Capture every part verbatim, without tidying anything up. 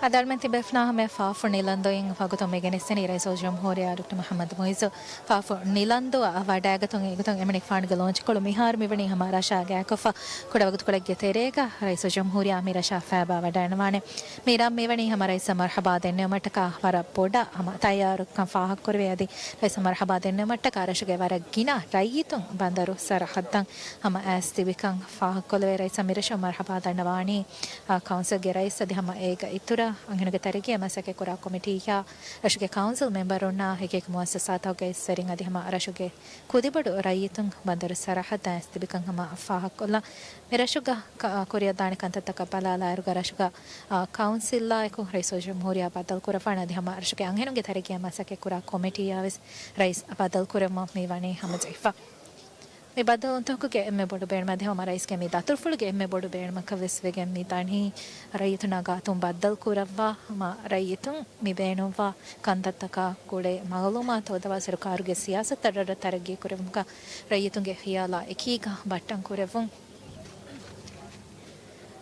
އަދި އަޅުމެން ތިބޭފުޅުންނާ ހަމަޔަށް ފާފު ނިލަންދުއިން ވަގުތުން މިގެނެސްދިނީ ރައީސުލްޖުމްހޫރިއްޔާ ޑޮކްޓަރ މުޙައްމަދު މުޢިއްޒު. ފާފު ނިލަންދުއަށް ވަޑައިގަތުން އެގޮތުން އެމަނިކުފާނުގެ ލޯންޗްކޮޅު މިހާރު މިވަނީ ހަމަ ރަށާ ގާތްކޮށްފަ. ކުޑަ ވަގުތުކޮޅެއްގެ ތެރޭގަ ރައީސުލްޖުމްހޫރިއްޔާ މި ރަށަށް ފައިބާ ވަޑައިނުވާނެ. މި ރަށް މިވަނީ ހަމަ ރައީސަށް މަރުޙަބާ ދެންނެވުމަށްޓަކާ ވަރަށް ބޮޑަށް ހަމަ ތައްޔާރުކަން ފާހަގަކުރެވޭ. އަދި ރައީސަށް މަރުޙަބާ ދެންނެވުމަށްޓަކާ ރަށުގެ ވަރަށް ގިނަ ރައްޔިތުން ބަނދަރު ސަރަޙައްދަށް ހަމަ އައިސް ތިބިކަން ފާހަގަކޮށްލެވޭ. ރައީސަށް މިރަށު މަރުޙަބާ ދަންނަވާނީ، އާ، ކައުންސިލްގެ ރައީސް އަދި ހަމަ އޭގަ އިތުރަށް އަންހެނުންގެ ތަރައްގީއަށް މަސައްކަތްކުރާ ކޮމިޓީއާ، ރަށުގެ ކައުންސިލް މެމްބަރުންނާ އެކިއެކި މުއައްސަސާތަކުގެ އިސްވެރިން އަދި ހަމަ ރަށުގެ ކުދިބޮޑު ރައްޔިތުން ބަނދަރު ސަރަޙައްދަށް އައިސް ތިބިކަން ހަމަ ފާހަގަކޮށްލަން. މި ރަށުގަ ކަ-، ކުރިއަށްދާނެ ކަންތައްތަކަށް ބަލާލާއިރުގަ ރަށުގަ، އާ، ކައުންސިލާއެކު ރައީސުލްޖުމްހޫރިއްޔާ ބައްދަލުކުރައްވާނެ އަދި ހަމަ ރަށުގެ އަންހެނުންގެ ތަރައްގީއަށް މަސައްކަތްކުރާ ކޮމިޓީއާވެސް ރައީސް ބައްދަލުކުރައްވަން މިވަނީ ހަމަޖެހިފަ. މި ބައްދަލުވުންތަކުގެ އެންމެ ބޮޑު ބޭނުމަށް އަދި ހަމަ ރައީސްގެ މި ދަތުރުފުޅުގެ އެންމެ ބޮޑު ބޭނުމަކަށް ވެސް ވެގެން މި ދަނީ، ރައްޔިތުންނާ ގާތުން ބައްދަލުކުރައްވާ ހަމަ ރައްޔިތުން މި ބޭނުންވާ ކަންތައްތަކާ ގުޅޭ މައުލޫމާތު ހޯދަވާ ސަރުކާރުގެ ސިޔާސަތުތައް ރަށްރަށް ތަރައްގީ ކުރެއްވުމަކަށް ރައްޔިތުންގެ ޚިޔާލާ އެކީގަ ބައްޓަން ކުރެއްވުން.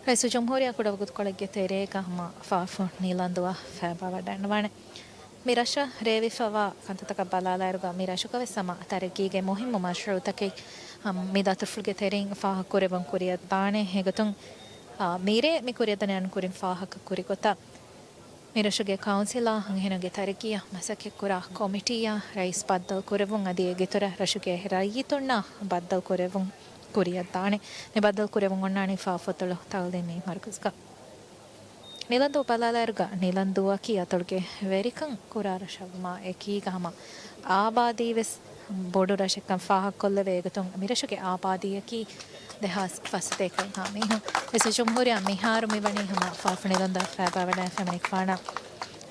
ރައީސުލްޖުމްހޫރިއްޔާ ކުޑަވަގުތުކޮޅެއްގެ ތެރޭގަ ހަމަ ފާފު ނިލަންދުއަށް ފައިބާވަޑައިނުވާނެ. މި ރަށަށް ރޭވިފަވާ ކަންތައްތަކަށް ބަލާލާއިރުގަ މި ރަށުގަވެސް ހަމަ ތަރައްގީގެ މުހިއްމު މަޝްރޫޢުތަކެއް، އަ، މި ދަތުރުފުޅުގެ ތެރެއިން ފާހަގަކުރެވުން ކުރިއަށްދާނެ. އެގޮތުން، އަ، މިރޭ މި ކުރިއަށްދަނީ އަންނަ ކުރިން ފާހަގަ ކުރިގޮތަށް މި ރަށުގެ ކައުންސިލާ އަންހެނުންގެ ތަރައްގީއަށް މަސައްކަތްކުރާ ކޮމިޓީއާ ރައީސް ބައްދަލުކުރެއްވުން އަދި އޭގެއިތުރަށް ރަށުގެ ރައްޔިތުންނާ ބައްދަލުކުރެއްވުން ކުރިއަށްދާނެ. މި ބައްދަލުކުރެވުން އޮންނާނީ ފާފު އަތޮޅު ތަޢުލީމީ މަރުކަޒުގަ. ނިލަންދޫ ބަލާލާއިރުގަ ނިލަންދޫއަކީ އަތޮޅުގެ ވެރިކަން ކުރާ ރަށަށްވުމާ އެކީގަ ހަމަ އާބާދީވެސް ބޮޑު ރަށެއްކަން ފާހަގަކޮށްލެވޭ. އެގޮތުން މިރަށުގެ އާބާދީއަކީ ދެހާސް ފަސް ސަތޭކައެއްހާ މީހުން. ރައީސުލްޖުމްހޫރިއްޔާ މިހާރު މިވަނީ ހަމަ ފާފު ނިލަންދޫއަށް ފައިބާވަޑައި އެމަނިކުފާނަށް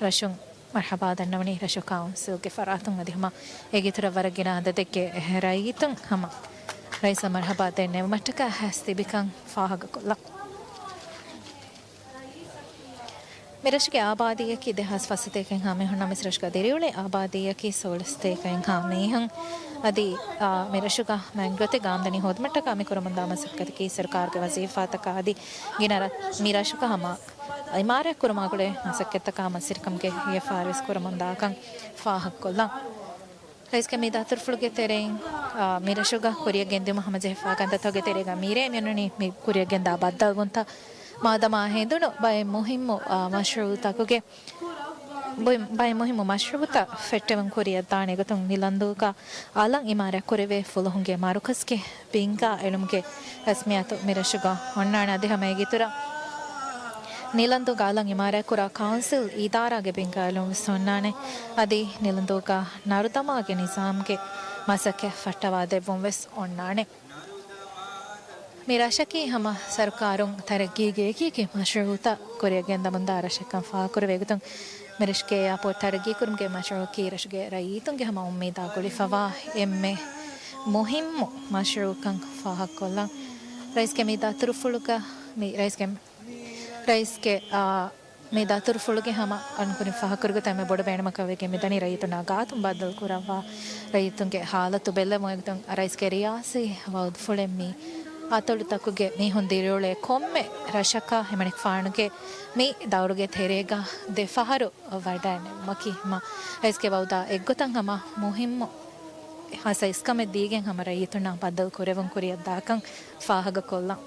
ރަށުން މަރުޙަބާ ދަންނަވަނީ ރަށު ކައުންސިލްގެ ފަރާތުން އަދި ހަމަ އޭގެއިތުރަށް ވަރަށް ގިނަ އަދަދެއްގެ ރައްޔިތުން ހަމަ ރައީސަށް މަރުޙަބާ ދެންނެވުމަށްޓަކާ ހަސް ތިބިކަން ފާހަގަކޮށްލަން. މިރަށުގެ އާބާދީއަކީ ދެހާސް ފަސް ސަތޭކައެއްހާ މީހުންނަމަވެސް ރަށުގަ ދިރިއުޅޭ އާބާދީއަކީ ސޯޅަ ސަތޭކައެއްހާ މީހުން. އަދި، އާ، މިރަށުގަ މައިންގޮތެއްގެ އާމްދަނީ ހޯދުމަށްޓަކާ މި ކުރަމުންދާ މަސައްކަތަކީ ސަރުކާރުގެ ވަޒީފާތަކާ އަދި ގިނަ ރަށް، މި ރަށުގަ ހަމަ އިމާރާތް ކުރުމާ ގުޅޭ މަސައްކަތްތަކާ ހަމަ އައްސިރިކަމުގެ ވިޔަފާރިވެސް ކުރަމުންދާކަން ފާހަގަކޮށްލަން. ރައީސްގެ މި ދަތުރުފުޅުގެ ތެރެއިން، އާ، މި ރަށުގަ ކުރިއަށް ގެންދިއުމަށް ހަމަޖެހިފާ ކަންތައްތަކުގެ ތެރޭގަ މިރޭ މިއޮންނަނީ މި ކުރިއަށް ގެންދާ ބައްދަލުވުންތައް މާދަމާ ހެނދުނު ބައެއް މުހިއްމު، އާ، މަޝްރޫޢުތަކުގެ، ބައެއް، ބައެއް މުހިއްމު މަޝްރޫޢުތައް ފެއްޓެވުން ކުރިއަށްދާނެ ގޮތުން ނިލަންދޫގަ އަލަށް އިމާރާތްކުރެވޭ ފުލުހުންގެ މަރުކަޒުގެ ބިންގާ އެޅުމުގެ ރަސްމިއްޔާތު މި ރަށުގަ އޮންނާނެ. އަދި ހަމަ އޭގެއިތުރަށް ނިލަންދޫގަ އަލަށް އިމާރާތްކުރާ ކައުންސިލް އިދާރާގެ ބިންގާ އެޅުން ވެސް އޮންނާނެ. އަދި ނިލަންދޫގަ ނަރުދަމާގެ ނިޒާމްގެ މަސައްކަތް ފައްޓަވާ ދެއްވުން ވެސް އޮންނާނެ. މި ރަށަކީ ހަމަ ސަރުކާރުން ތަރައްގީގެ އެކި އެކި މަޝްރޫޢުތައް ކުރިއަށް ގެންދަމުންދާ ރަށެއްކަން ފާހަގަކުރެވޭ ގޮތުން، މިރަށުގެ އެއާޕޯޓް ތަރައްގީކުރުމުގެ މަޝްރޫޢަކީ ރަށުގެ ރައްޔިތުންގެ ހަމަ އުއްމީދާ ގުޅިފަވާ އެންމެ މުހިއްމު މަޝްރޫޢަކަން ފާހަގަކޮށްލަން. ރައީސްގެ މި ދަތުރުފުޅުގަ، މި ރައީސްގެ، ރައީސްގެ، އާ، މި ދަތުރުފުޅުގެ ހަމަ އަންކުރިން ފާހަގަކުރިގޮތަށް އެންމެ ބޮޑު ބޭނުމަކަށް ވެގެން މިދަނީ ރައްޔިތުންނާ ގާތުން ބައްދަލުކުރައްވާ ރައްޔިތުންގެ ހާލަތު ބެއްލެވުން. އެގޮތުން ރައީސްގެ ރިޔާސީ ވައުދުފުޅެއް މި އަތޮޅުތަކުގެ މީހުން ދިރިއުޅޭ ކޮންމެ ރަށަކަށް އެމަނިކުފާނުގެ މި ދައުރުގެ ތެރޭގަ ދެ ފަހަރު ވަޑައިނެވުމަކީ ހަމަ ރައީސްގެ ވައުދާ އެއްގޮތަށް ހަމަ މުހިއްމު ހަސައިސްކަމެއް ދީގެން ހަމަ ރައްޔިތުންނާ ބައްދަލު ކުރެވުން ކުރިއަށްދާކަން ފާހަގަކޮށްލަން.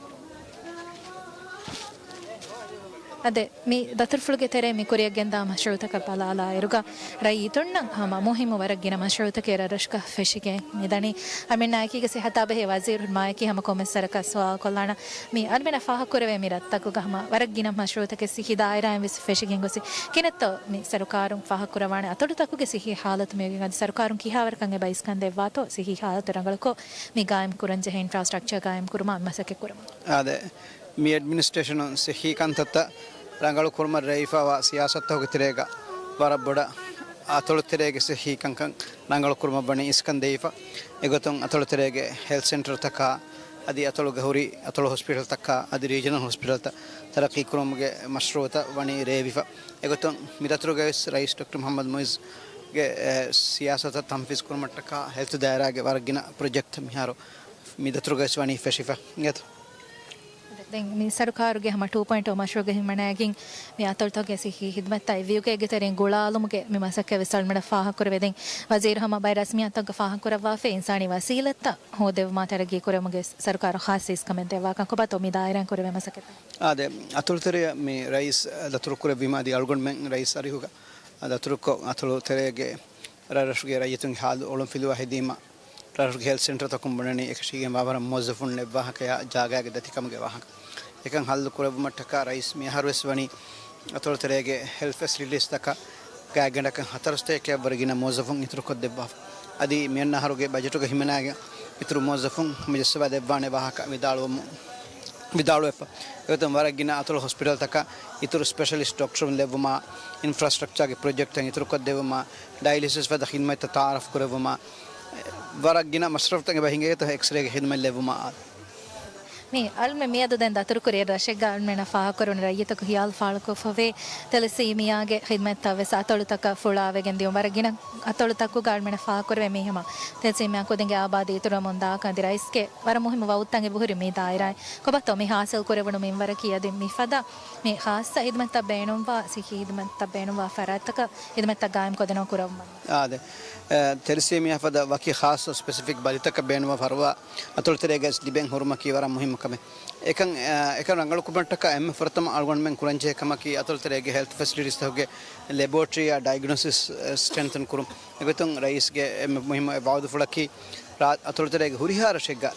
އަދި މި ދަތުރުފުޅުގެ ތެރޭ މި ކުރިއަށް ގެންދާ މަޝްރޫޢުތަކަށް ބަލާލާއިރުގަ، ރައްޔިތުންނަށް ހަމަ މުހިއްމު ވަރަށް ގިނަ މަޝްރޫޢުތަކެއް ރަށްރަށުގަ ފެށިގެން މިދަނީ. އަމިއްލައަކީގެ ސިއްހަތާ ބެހޭ ވަޒީރު މާއެކީ ހަމަ ކޮންމެ ސަރަކަށް ސުވާލު ކޮށްލާނަ. މި އަންމެނަށް ފާހަގަކުރެވޭ މި ރަށްތަކުގަ ހަމަ ވަރަށް ގިނަ މަޝްރޫޢުތަކެއް ސިއްހީ ދާއިރާއިން ވެސް ފެށިގެން ގޮސް، ކިނެއްތޯ މި ސަރުކާރުން ފާހަގަކުރައްވާނެ އަތޮޅުތަކުގެ ސިއްހީ ހާލަތު މިވެގެން އަދި ސަރުކާރުން ކިހާވަރަކަށް އެބަ އިސްކަން ދެއްވާތޯ ސިއްހީ ހާލަތު ރަނގަޅުކޮށް، މި ގާއިމް ކުރަންޖެހޭ އިންފްރާސްޓްރަކްޗާ ގާއިމް ކުރުމަށް މަސައްކަތް ކުރަމުން. އާދެ، މި އެޑްމިނިސްޓްރޭޝަނުން ސިއްހީ ކަންތައްތައް ރަނގަޅު ކުރުމަށް ރޭވިފައިވާ ސިޔާސަތުތަކުގެ ތެރޭގަ ވަރަށް ބޮޑަށް އަތޮޅު ތެރޭގެ ސިއްހީ ކަންކަން ރަނގަޅު ކުރުމަށް ވަނީ އިސްކަން ދެވިފަ. އެގޮތުން އަތޮޅު ތެރޭގެ ހެލްތް ސެންޓަރުތަކާ އަދި އަތޮޅުގަ ހުރި އަތޮޅު ހޮސްޕިޓަލްތަކާ އަދި ރީޖަނަލް ހޮސްޕިޓަލްތައް ތަރައްޤީ ކުރުމުގެ މަޝްރޫޢުތައް ވަނީ ރޭވިފަ. އެގޮތުން މި ދަތުރުގައިވެސް ރައީސް ޑޮކްޓަރ މުޙައްމަދު މުޢިއްޒުގެ، އެ، ސިޔާސަތަށް ތަންފީޒް ކުރުމަށްޓަކާ ހެލްތު ދާއިރާގެ ވަރަށް ގިނަ ޕްރޮޖެކްޓް މިހާރު މި ދަތުރުގައިވެސް ވަނީ ފެށިފަ. އިނގޭތޯ؟ ދެން މި ސަރުކާރުގެ ހަމަ ޓޫ ޕޮއިންޓް އޯ މަޝްރޫޢުގެ ހިމަނައިގެން މި އަތޮޅުތަކުގެ ސިއްހީ ހިދުމަތްތައް އެއްވިއުގޭގެ ތެރެއިން ގުޅާލުމުގެ މި މަސައްކަތް ވެސް އަޅުމެންނަށް ފާހަގަކުރެވޭ. ދެން ވަޒީރު ހަމަ ބައެއް ރަސްމިއްޔާތުތަކުގަ ފާހަގަކުރައްވާފައި އިންސާނީ ވަސީލަތްތައް ހޯދެވުމާ ތަރައްގީ ކުރެވުމުގެ ސަރުކާރު ޚާއްސަ އިސްކަމެއް ދެއްވާކަން ކޮބާތޯ މި ދާއިރާއިން ކުރެވޭ މަސައްކަތްތައް؟ އާދެ، އަތޮޅުތެރެއަށް މި ރައީސް ދަތުރުކުރެއްވީމާ އަދި އަޅުގަނޑުމެން ރައީސް އަރިހުގަ ދަތުރުކޮށް، އަތޮޅުތެރޭގެ ރަށްރަށުގެ ރައްޔިތުންގެ ހާލު އޮޅުންފިލުވާ ހެދީމަ، ރަށުގެ ހެލްތް ސެންޓަރތަކުން ބުނަނީ އެކަށީގެން ވާވަރަށް މުވައްޒަފުން ނެއްވާހަކަޔާ ޖާގާގެ ދަތިކަމުގެ ވާހަކަ. އެކަން ހައްލު ކުރެއްވުމަށްޓަކާ ރައީސް މިއަހަރުވެސް ވަނީ އަތޮޅުތެރޭގެ ހެލްތް ފެސިލިޓީސްތަކަށް ގާތްގަނޑަކަށް ހަތަރުސަތޭކައަށްވުރެ ގިނަ މުވައްޒަފުން އިތުރުކޮށްދެއްވާފަ. އަދި މިއަންނަ އަހަރުގެ ބަޖެޓުގަ ހިމަނައިގެން އިތުރު މުވައްޒަފުން މިޖައްސަވާ ދެއްވާނެ ވާހަކަ ވިދާޅުވަމު-، ވިދާޅުވެފަ. އެގޮތުން ވަރަށް ގިނަ އަތޮޅު ހޮސްޕިޓަލްތަކަށް އިތުރު ސްޕެޝަލިސްޓް ޑޮކްޓަރުން ލެއްވުމާ، އިންފްރާސްޓްރަކްޗާގެ ޕްރޮޖެކްޓްތައް އިތުރުކޮށްދެއްވުމާ، ޑަޔަލިސިސް ފަދަ ޚިދުމަތްތައް ތައާރަފް ކުރެއްވުމާ، ވަރަށް ގިނަ މަސްރަފްތައް އެބަ ހިނގޭތޯ އެކްސްރޭގެ ޚިދުމަތް ލެއްވުމާ. މި އަޅުމެން މިއަދު ދެން ދަތުރުކުރި ރަށެއްގަ އަޅުމެންނަށް ފާހަގަކުރުނު ރައްޔިތަކު ހިޔާލު ފާޅުކޮށްފަވޭ ތެލެސީމިއާގެ ޚިދުމަތްތައް ވެސް އަތޮޅުތަކަށް ފުޅާވެގެން ދިޔުން. ވަރަށް ގިނަ އަތޮޅުތަކުގަ އަޅުމެންނަށް ފާހަގަކުރެވޭ މީ ހަމަ ތެލެސީމިއާ ކުދިންގެ އާބާދީ އިތުރުވަމުން ދާކަން އަދި ރައީސްގެ ވަރަށް މުހިއްމު ވައުދުތައް އެބަހުރި މި ދާއިރާއިން. ކޮބާތޯ މި ހާސިލް ކުރެވުނު މިންވަރަކީ އަދި މިފަދަ މި ޚާއްސަ ހިދުމަތްތައް ބޭނުންވާ، ސިއްހީ ހިދުމަތްތައް ބޭނުންވާ ފަރާތްތަކަށް ހިދުމަތްތައް ގާއިމް ކޮށްދިނުން ކުރައްވުމަށް. އާދެ، އެ، ތެލެސީމިއާ ފަދަ ވަކި ޚާއްސަ ސްޕެސިފިކް ބަލިތަކަށް ބޭނުންވާ ފަރުވާ އަތޮޅުތެރޭގައި ލިބެން ހުރުމަކީ ވަރަށް މުހިއްމު ކަމެއް. އެކަން، އެ، އެކަން ރަނގަޅުކުރުމަށްޓަކާ އެންމެ ފުރަތަމަ އަޅުގަނޑުމެން ކުރަންޖެހޭ ކަމަކީ އަތޮޅުތެރޭގެ ހެލްތް ފެސިލިޓީސްތަކުގެ ލެބޯޓްރީއާ ޑައިގްނޯސިސް، އެ، ސްޓްރެންތަން ކުރުން. އެގޮތުން ރައީސްގެ އެންމެ މުހިއްމު އެއް ވައުދުފުޅަކީ ރާ-، އަތޮޅުތެރޭގެ ހުރިހާ ރަށެއްގަ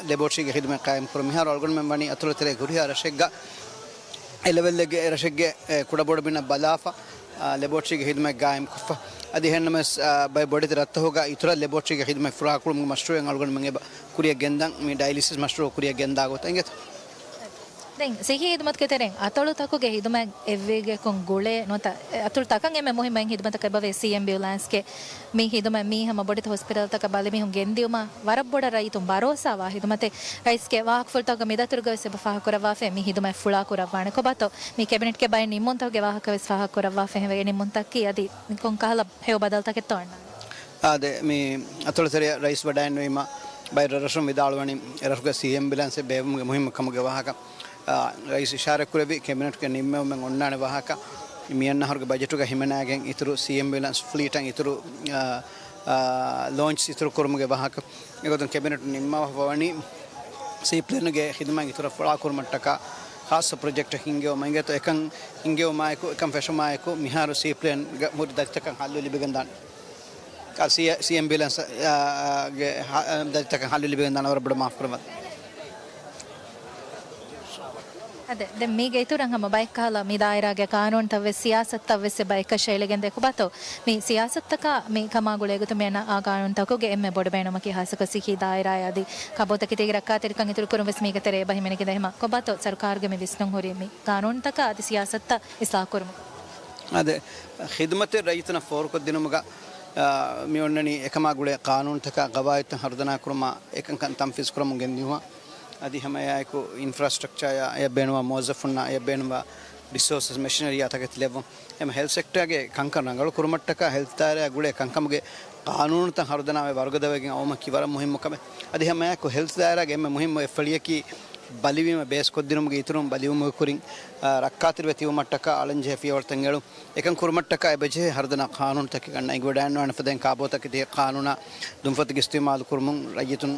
ލެބޯޓްރީގެ ޚިދުމަތް ޤާއިމް ކުރުން. މިހާރު އަޅުގަނޑުމެން ވަނީ އަތޮޅުތެރޭގެ ހުރިހާ ރަށެއްގަ އެ ލެވެލްއެއްގެ ރަށެއްގެ، އެ، ކުޑަބޮޑު ބިނަށް ބަލާފަ، އާ، ލެބޯޓްރީގެ ޚިދުމަތް ގާއިމްކޮށްފަ. އަދި އެހެންނަމަވެސް، އާ، ބައެއް ބޮޑެތި ރަށްތަކުގަ އިތުރަށް ލެބޯޓްރީގެ ޚިދުމަތް ފުރާކުރުމުގެ މަޝްރޫޢެއް އަޅުގަނޑުމެން އެބަ ކުރިއަށް ގެންދަން. މި ޑައިލިސިސް މަޝްރޫޢު ކުރިއަށް ގެންދާ ގޮތަށް އިނގޭތަ؟ ދެން ސިއްހީ ހިދުމަތުގެ ތެރެއިން އަތޮޅުތަކުގެ ހިދުމަތް އެއްވެގެކުން ގުޅޭ ނުވަތަ، އެ، އަތޮޅުތަކަށް އެންމެ މުހިއްމު އެއް ހިދުމަތަކަށް އެބަވޭ ސީ އެމްބިއުލާންސްގެ މި ހިދުމަތް. މީ ހަމަ ބޮޑެތި ހޮސްޕިޓަލްތަކަށް ބަލިމީހުން ގެންދިއުމަށް ވަރަށް ބޮޑަށް ރައްޔިތުން ބަރޯސާވާ ހިދުމަތެއް. ރައީސްގެ ވާހަކަފުޅުތަކުގަ މިދަތުރުގަވެސް އެބަ ފާހަގަކުރައްވާފައި މި ހިދުމަތް ފުޅާކުރައްވާނެ. ކޮބާތޯ މި ކެބިނެޓްގެ ބައެއް ނިންމުންތަކުގެ ވާހަކަވެސް ފާހަގަކުރައްވާފައި ހެވޭ ނިންމުންތަކަކީ އަދި ކޮން ކަހަލަ ހެޔޮ ބަދަލުތަކެއްތޯ އަންނާނެ؟ އާދެ، މި އަތޮޅުތެރެއަށް ރައީސް ވަޑައިންނެވީމަ ބައެއް ރަށްރަށުން ވިދާޅުވަނީ އެ ރަށުގަ ސީ އެމްބިއުލާންސެއް ބޭއްވުމުގެ މުހިއްމު ކަމުގެ ވާހަކަ. އާ، ރައީސް އިޝާރަތްކުރެއްވި ކެބިނެޓްގެ ނިންމެވުމެއް އޮންނާނެ ވާހަކަ. މިއަންނަ އަހަރުގެ ބަޖެޓުގަ ހިމަނައިގެން އިތުރު ސީ އެމްބިއުލާންސް ފްލީޓަށް އިތުރު، އާ، އާ، ލޯންޗް އިތުރުކުރުމުގެ ވާހަކަ. އެގޮތުން ކެބިނެޓުން ނިންމަވާފަ ވަނީ ސީޕްލޭނުގެ ހިދުމަތް އިތުރަށް ފުޅާކުރުމަށްޓަކާ ޚާއްސަ ޕްރޮޖެކްޓެއް ހިންގެވުމަށް އިނގޭތޯ. އެކަން ހިންގެވުމާއެކު، އެކަން ފެށުމާއެކު މިހާރު ސީޕްލޭންގެ ހުރި ދަތިތަކަށް ހައްލު ލިބިގެންދާނެ. އާ، ސީ-، ސީ އެމްބިއުލާންސް، އާ، ގެ ހަ-، ދަތިތަކަށް ހައްލު ލިބިގެންދާނެ. ވަރަށް ބޮޑަށް މާފު ކުރައްވާ. އާދެ، ދެން މީގެ އިތުރަށް ހަމަ ބައެއް ކަހަލަ މި ދާއިރާގެ ޤާނޫނުތައް ވެސް ސިޔާސަތުތައް ވެސް އެބަ އެކަށައިލެގެންދޭ. ކޮބާތޯ މި ސިޔާސަތުތަކާ މި ކަމާ ގުޅޭގޮތުން މިއަންނަ އާ ޤާނޫނުތަކުގެ އެންމެ ބޮޑު ބޭނުމަކީ ޚާއްޞަކޮށް ސިއްހީ ދާއިރާއާ އަދި ކާބޯތަކެތީގެ ރައްކާތެރިކަން އިތުރުކުރުން ވެސް މީގެ ތެރޭ އެބަ ހިމެނިގެންދޭ. ހަމަ ކޮބާތޯ ސަރުކާރުގެ މި ވިސްނުން ހުރީ މި ޤާނޫނުތަކާ އަދި ސިޔާސަތުތައް އިސްލާހު ކުރުމުގެ؟ އާދެ، ޚިދުމަތެއް ރައްޔިތުންނަށް ފޯރުކޮށްދިނުމުގަ، އާ، މި އޮންނަނީ އެކަމާ ގުޅޭ ޤާނޫނުތަކާ ގަވާއިދުތައް ހަރުދަނާ ކުރުމާ އެކަންކަން ތަންފީޒު ކުރަމުން ގެންދިއުމަށް. އަދި ހަމައެއާއެކު އިންފްރާސްޓްރަކްޗާއާ އެއަށް ބޭނުންވާ މުވައްޒަފުންނާ އެއަށް ބޭނުންވާ ރިސޯސަސް މެޝިނަރީއާ ތަކެތި ލެއްވުން. އެމަ ހެލްތް ސެކްޓާގެ ކަންކަން ރަނގަޅު ކުރުމަށްޓަކާ ހެލްތް ދާއިރާއާ ގުޅޭ ކަންކަމުގެ ޤާނޫނުތައް ހަރުދަނާވެ ވަރުގަދަވެގެން އައުމަކީ ވަރަށް މުހިއްމު ކަމެއް. އަދި ހަމައެއާއެކު ހެލްތް ދާއިރާގެ އެންމެ މުހިއްމު އެއް ފަޅިއަކީ ބަލިވީމަ ބޭސްކޮށްދިނުމުގެ އިތުރުން ބަލިވުމުގެ ކުރިން، އާ، ރައްކާތެރިވެ ތިބުމަށްޓަކާ އަޅަންޖެހޭ ފިޔަވަޅުތައް އެޅުން. އެކަން ކުރުމަށްޓަކާ އެބަޖެހޭ ހަރުދަނާ ޤާނޫނުތަކެއް ގަންނަން. އެނގިވަޑައިގަންނަވާނެ ފަދައިން ކާބޯތަކެތީގެ ޤާނޫނާ، ދުންފަތުގެ އިސްތިޢުމާލު ކުރުމުން ރައްޔިތުން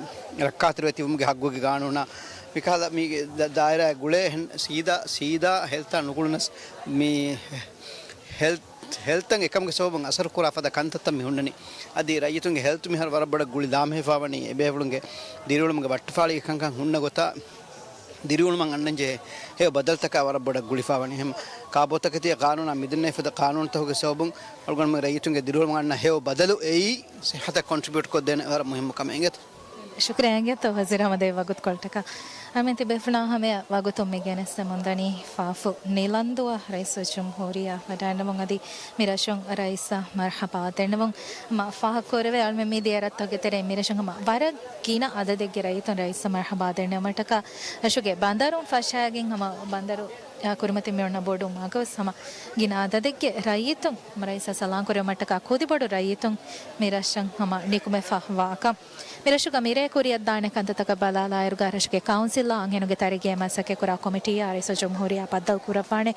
ރައްކާތެރިވެ ތިބުމުގެ ހައްގުގެ ޤާނޫނާ، މިކަހަލަ މީގެ ދަ-، ދާއިރާއާ ގުޅޭ ހެން-، ސީދާ، ސީދާ ހެލްތާ ނުގުޅުނަސް މި ހެލްތް، ހެލްތަށް އެކަމުގެ ސަބަބުން އަސަރު ކުރާ ފަދަ ކަންތައްތައް މި ހުންނަނީ. އަދި ރައްޔިތުންގެ ހެލްތު މިހާރު ވަރަށް ބޮޑަށް ގުޅި ލާމެހިފާވަނީ އެބޭފުޅުންގެ ދިރިއުޅުމުގެ ވައްޓަފާޅީގެ ކަންކަން ހުންނަ ގޮތަށް ދިރިއުޅުމަށް އަންނަންޖެހޭ ހެޔޮ ބަދަލުތަކާ ވަރަށް ބޮޑަށް ގުޅިފާވަނީ. ހަމަ ކާބޯތަކެތީގެ ޤާނޫނާ މިދެންނެވި ފަދަ ޤާނޫނުތަކުގެ ސަބަބުން އަޅުގަނޑުމެން ރައްޔިތުންގެ ދިރިއުޅުމަށް އަންނަ ހެޔޮ ބަދަލު އެއީ ޞިއްޙަތަށް ކޮންޓްރިބިއުޓް ކޮށްދޭނެ ވަރަށް މުހިއްމު ކަމެއް އިނގޭތޯ. ޝުކުރިއްޔާ އިނގޭތޯ ވަޒީރު ހަމަ ދެއްވި ވަގުތުކޮޅަށްޓަކާ. އަޅުމެން ތިބޭފުޅާ ހަމަޔަށް ވަގުތުން މި ގެނެސްދެމުންދަނީ ފާފު ނިލަންދޫއަށް ރައީސުލްޖުމްހޫރިއްޔާ ވަޑައިގަންނަވަން އަދި މި ރަށުން ރައީސަށް މަރްޙަބާ ދެންނެވުން. ހަމަ ފާހަގަކުރެވޭ އަޅުމެން މި ދިޔަ ރަށްތަކުގެ ތެރެއިން މި ރަށުން ހަމަ ވަރަށް ގިނަ އަދަދެއްގެ ރައްޔިތުން ރައީސަށް މަރްޙަބާ ދެންނެވުމަށްޓަކާ ރަށުގެ ބަނދަރުން ފަށައިގެން ހަމަ ބަނދަރު އާ، ކުރިމަތިން މި އޮންނަ ބޮޑު މަގު ވެސް ހަމަ ގިނަ އަދަދެއްގެ ރައްޔިތުން ރައީސަށް ސަލާން ކުރެވުމަށްޓަކާ ކުދިބޮޑު ރައްޔިތުން މި ރަށަށް ހަމަ ނިކުމެފަ ވާކަން. މި ރަށުގަ މިރޭ ކުރިއަށްދާނެ ކަންތައްތަކަށް ބަލާލާއިރުގަ ރަށުގެ ކައުންސިލްއާ އަންހެނުންގެ ތަރިގޭ މަސައްކަތްކުރާ ކޮމިޓީއާ ރައީސުލްޖުމްހޫރިއްޔާ ބައްދަލު ކުރައްވާނެ.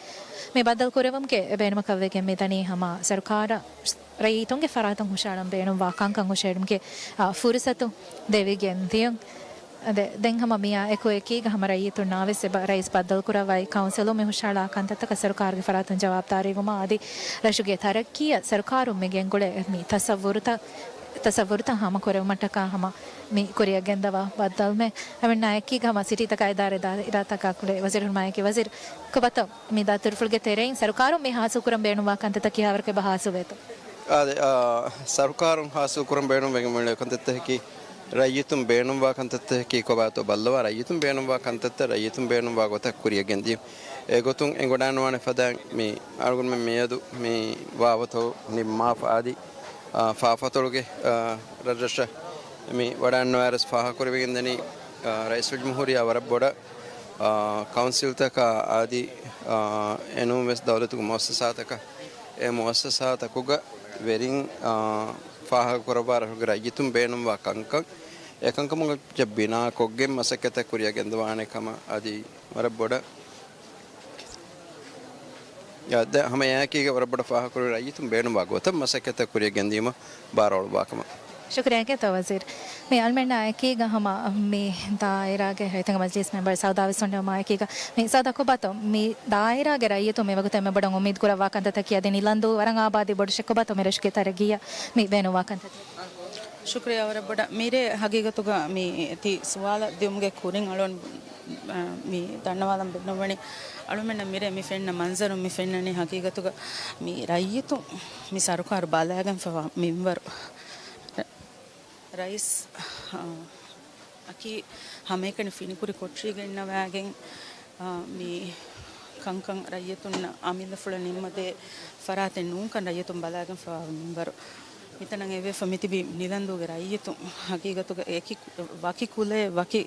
މި ބައްދަލު ކުރެއްވުމުގެ ބޭނުމަކަށްވެގެން މިދަނީ ހަމަ ސަރުކާރަށް ރައްޔިތުންގެ ފަރާތުން ހުށަހަޅަން ބޭނުންވާ ކަންކަން ހުށަހެޅުމުގެ، އާ، ފުރުސަތު ދެވިގެން ދިޔުން. އަދި ދެން ހަމަ މިއާ އެކު އެކީގަ ހަމަ ރައްޔިތުންނާ ވެސް އެބަ ރައީސް ބައްދަލުކުރައްވައި ކައުންސިލުން މި ހުށަހަޅާ ކަންތައްތަކަށް ސަރުކާރުގެ ފަރާތުން ޖަވާބުދާރީވުމާ އަދި ރަށުގެ ތަރައްޤީއަށް ސަރުކާރުން މި ގެންގުޅޭ މި ތަސައްވުރުތައް، ތަސައްވުރުތައް ހާމަކުރެވުމަށްޓަކާ ހަމަ މި ކުރިއަށް ގެންދަވާ ބައްދަލުމެއް. އަމިންނާ އެކީގަ ހަމަ ސިޓީތަކާއި ދާއިރާތަކާ ކުޅޭ ވަޒީރުން މާއެކީ ވަޒީރު ކޮބާތޯ މި ދާތުރުފުޅުގެ ތެރެއިން ސަރުކާރުން މި ހާސިލްކުރަން ބޭނުންވާ ކަންތައްތައް ކިހާވަރަކަށް އެބަ ހާސިލްވޭތޯ؟ އާދެ، އާ، ސަރުކާރުން ހާސިލްކުރަން ބޭނުންވެގެން މިއުޅޭ ކަންތައްތަކަކީ، ރައްޔިތުން ބޭނުންވާ ކަންތައްތަކަކީ ކޮބާތޯ ބައްލަވާ، ރައްޔިތުން ބޭނުންވާ ކަންތައްތައް ރައްޔިތުން ބޭނުންވާ ގޮތަށް ކުރިއަށް ގެންދިޔުން. އެގޮތުން އެނގިވަޑައިގަންނަވާނެ ފަދައިން މި އަޅުގަނޑުމެން މިއަދު މި ވާވަތު ނިންމާފަ އަދި، އާ، ފާފަތޮޅުގެ، އާ، ރަށްރަށަށް މި ވަޑައިގަންނަވާއިރު ފާހަގަކުރެވިގެންދަނީ، އާ، ރައީސުލްޖުމްހޫރިއްޔާ ވަރަށް ބޮޑަށް، އާ، ކައުންސިލްތަކާ އަދި، އާ، އެނޫންވެސް ދައުލަތުގެ މުއައްސަސާތަކަށް އެ މުއައްސަސާތަކުގަ ވެރިން، އާ، ފާހަގަކުރައްވާ ރަށުގެ ރައްޔިތުން ބޭނުންވާ ކަންކަން އެކަންކަމުގަ ބިނާކޮށްގެން މަސައްކަތްތައް ކުރިއަށް ގެންދަވާނެ ކަމަށް އަދި ވަރަށް ބޮޑަށް އާ، ދެ ހަމަ އެއާއެކީގަ ވަރަށް ބޮޑަށް ފާހަގަކުރި ރައްޔިތުން ބޭނުންވާ ގޮތަށް މަސައްކަތްތައް ކުރިއަށް ގެންދިޔުމަށް ބާރުއަޅުއްވާ ކަމަށް. ޝުކުރިއްޔާ ކިޔަތޯ ވަޒީރު. މި އަޅުމެންނާ އެކީގަ ހަމަ މި ދާއިރާގެ ރައްޔިތުންގެ މަޖިލީސް މެމްބަރ ސައުދާ ވެސް އޮންނަވަމާ އެކީގަ މި ސައުދާ ކޮބާތޯ މި ދާއިރާގެ ރައްޔިތުން މި ވަގުތު އެންމެ ބޮޑަށް އުއްމީދު ކުރައްވާ ކަންތައްތަކީ އަދި ނިލަންދޫ ވަރަށް އާބާދީ ބޮޑު ރަށެއް ކޮބާތޯ މި ރަށުގެ ތަރައްގީއަށް މި ބޭނުންވާ ކަންތައްތަކީ؟ ޝުކުރިއްޔާ ވަރަށް ބޮޑަށް. މިރޭ ހަގީގަތުގަ މި ތި ސުވާލަށް ދިޔުމުގެ ކުރިން އަޅުން މި ދަންނަވާލަން ބޭނުންވަނީ، އަޅުމެންނަށް މިރޭ މި ފެންނަ މަންޒަރު މި ފެންނަނީ ހަގީގަތުގަ މި ރައްޔިތުން މި ސަރުކާރު ބަލައިގެންފަވާ މިންވަރު. ރަ-، ރައީސް، އާ، އަކީ ހަމައެކަނި ފިނިކުރި ކޮޓަރީގަ އިންނަވައިގެން، އާ، މި ކަންކަން ރައްޔިތުންނަށް އަމިއްލަފުޅަށް ނިންމަދޭ ފަރާތެއް ނޫންކަން ރައްޔިތުން ބަލައިގެންފަވާ މިންވަރު. މިތަނަށް އެއްވެފަ މިތިބީ ނިލަންދޫގެ ރައްޔިތުން ހަގީގަތުގަ އެކި ވަކި ކުލައެއް ވަކި،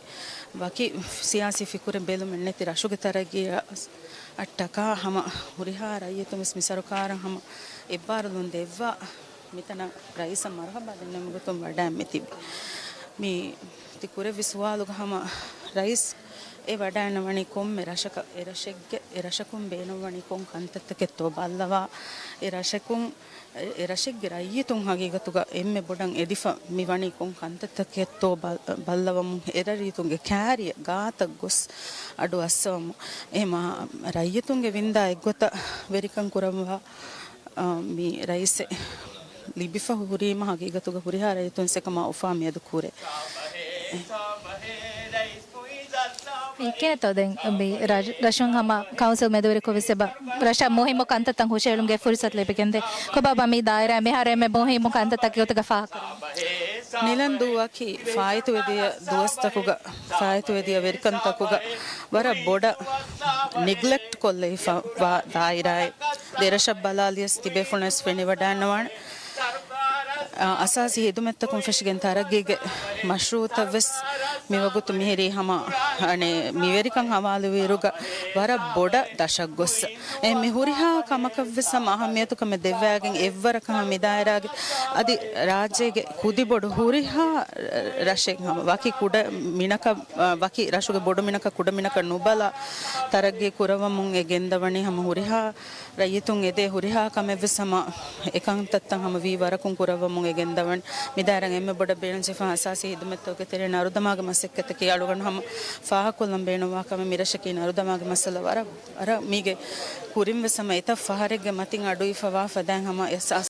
ވަކި ސިޔާސީ ފިކުރެއް ބެލުމެއް ނެތި ރަށުގެ ތަރައްގީއަށްޓަކާ ހަމަ ހުރިހާ ރައްޔިތުން ވެސް މި ސަރުކާރަށް ހަމަ އެއްބާރުލުން ދެއްވާ މިތަނަށް ރައީސަށް މަރުހަބާ ދެންނެވުމުގެ ގޮތުން ވަޑައިން މިތިބީ. މި ތި ކުރެއްވި ސުވާލުގަ ހަމަ ރައީސް އެ ވަޑައިންނަވަނީ ކޮންމެ ރަށަކަށް އެ ރަށެއްގެ، އެ ރަށަކުން ބޭނުންވަނީ ކޮން ކަންތައްތަކެއްތޯ ބައްލަވާ، އެ ރަށަކުން އެ ރަށެއްގެ ރައްޔިތުން ހަގީގަތުގަ އެންމެ ބޮޑަށް އެދިފަ މި ވަނީ ކޮން ކަންތައްތަކެއްތޯ ބަ-، ބައްލަވަމުން، އެ ރައްޔިތުންގެ ކާރިއަށް ގާތަށް ގޮސް އަޑު އައްސަވަމުން. އެ މާ ރައްޔިތުންގެ ވިންދާ އެއްގޮތަށް ވެރިކަން ކުރައްވާ، އާ، މި ރައީސެއް ލިބިފަ ހުރީމަ ހަގީގަތުގަ ހުރިހާ ރައްޔިތުންސް އެކަމާ އުފާ މިއަދު ކުރޭ. މި ކިހިނެއްތޯ ދެން މި ރަ-، ރަށުން ހަމަ ކައުންސިލް މެދުވެރިކޮށް ވެސް އެބަ ރަށަށް މުހިއްމު ކަންތައްތައް ހުށަހެޅުމުގެ ފުރުސަތު ލިބިގެންދޭ. ކޮބާބާ މި ދާއިރާ މިހާރު އެންމެ މުހިއްމު ކަންތައްތަކެއް ގޮތުގަ ފާހަގަކުރަނީ؟ ނިލަންދޫއަކީ ފާއިތުވެދިޔަ ދުވަސްތަކުގަ، ފާއިތުވެދިޔަ ވެރިކަންތަކުގަ ވަރަށް ބޮޑަށް ނިގްލެކްޓް ކޮށްލައިފަ ވާ ދާއިރާއެއް. ދެރަށަށް ބަލާލިޔަސް ތިބޭފުޅުންވެސް ފެނިވަޑައިންނަވާނެ. އަ، އަސާސީ ހިދުމަތްތަކުން ފެށިގެން ތަރައްގީގެ މަޝްރޫއުތައްވެސް މިވަގުތު މިހިރީ ހަމަ، އަނެ، މިވެރިކަން ހަވާލުވިއިރުގަ ވަރަށް ބޮޑަށް ދަށަށް ގޮއްސަ. އެ މި ހުރިހާ ކަމަކަށްވެސް ހަމަ އަހައްމިޔަތުކަމެއް ދެއްވައިގެން އެއްވަރަކަށް ހަމަ މިދާއިރާގެ އަދި ރާއްޖޭގެ ކުދިބޮޑު ހުރިހާ ރަށެއް ހަމަ ވަކި ކުޑަ މިނަކަށް، ވަކި ރަށުގެ ބޮޑު މިނަކަށް ކުޑަ މިނަކަށް ނުބަލާ ތަރައްގީ ކުރައްވަމުން އެ ގެންދަވަނީ ހަމަ ހުރިހާ ރައްޔިތުން އެދޭ ހުރިހާ ކަމެއްވެސް ހަމަ އެކަންތައްތައް ހަމަ ވީ ވަރަކުން ކުރައްވަމުން އެ ގެންދަވަން. މިދާއިރަށް އެންމެ ބޮޑަށް ބޭނުންޖެހިފަ އަސާސީ ހިދުމަތްތަކުގެ ތެރެއިން އަރުދަމާގެ މަސައްކަތަކީ އަޅުގަނޑު ހަމަ ފާހަގަކޮށްލަން ބޭނުންވާ ކަމެއް. މިރަށަކީ އަރުދަމާގެ މައްސަލަ ވަރަށް، ވަރަށް މީގެ ކުރިންވެސް ހަމަ އެތައް ފަހަރެއްގެ މަތިން އަޑުއިވިފަވާ ފަދައިން ހަމަ އެސް